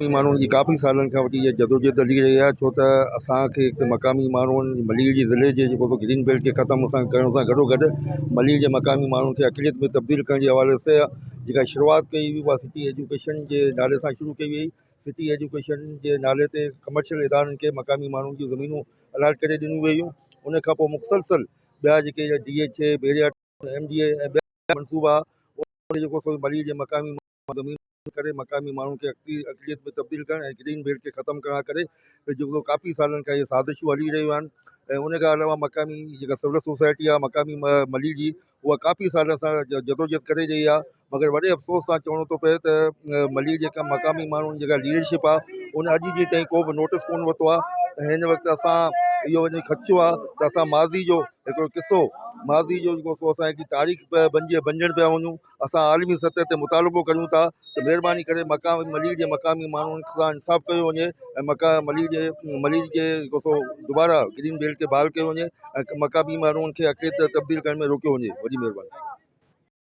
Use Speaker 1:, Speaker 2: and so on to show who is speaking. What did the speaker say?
Speaker 1: ماڻهن جي ڪافي سالن کان وٺي اها جدوجهد هلي رهي آهي، ڇو ته اسان کي هڪ مقامي ماڻهن ملير جي ضلعي جي جيڪو سو گرين بيلٽ کي ختم اسان ڪرڻ سان گڏو گڏ ملير جي مقامي ماڻهن کي اقليت ۾ تبديل ڪرڻ جي حوالي سان جيڪا شروعات ڪئي وئي اها سٽي ايجوڪيشن جي نالي سان شروع ڪئي وئي. سٽي ايجوڪيشن جي نالي تي ڪمرشل ادارن کي مقامي ماڻهن جون زمينون الاٽ ڪري ڏنيون ويون. ان کان پوء مسلسل ٻيا جيڪي ڊي ايڇ اي، بيريا، ايم ڊي اي ۽ ٻيا منصوبا ان جيڪو سو ملير جي مقامي زمين ڪري مقامي ماڻهن کي اقليت ۾ تبديل ڪرڻ ۽ گرين بيلٽ کي ختم ڪرڻ ڪري جيڪو ڪافي سالن کان اهي سازشون هلي رهيون آهن ۽ ان کان علاوه مقامي جيڪا سول سوسائٽي آهي مقامي ملي جي اها ڪافي سالن سان جدوجهد ڪري رهي آهي، مگر وڏي افسوس سان چوڻو ٿو پئي ته ملي جيڪا مقامي ماڻهن جيڪا ليڊرشپ آهي ان اڄ جي تائين ڪو به نوٽس ڪونه ورتو آهي. ۽ هن وقت اسان اهو وڃي خدشو آهي ته اسان ماضي جو هڪڙو قصو، ماضي جو جيڪو سو اسان هڪڙي تاريخ بنجي بنجڻ پيا وڃون. اسان عالمي سطح تي مطالبو ڪريون ٿا ته مهرباني ڪري مقامي ملير جي مقامي ماڻهن سان انصاف ڪيو وڃي ۽ مقامي ملير جي ملير جي جيڪو سو دوباره گرين بيلٽ کي بحال ڪيو وڃي ۽ مقامي ماڻهن کي اقليت تبديل ڪرڻ ۾ روڪيو وڃي. وڏي مهرباني.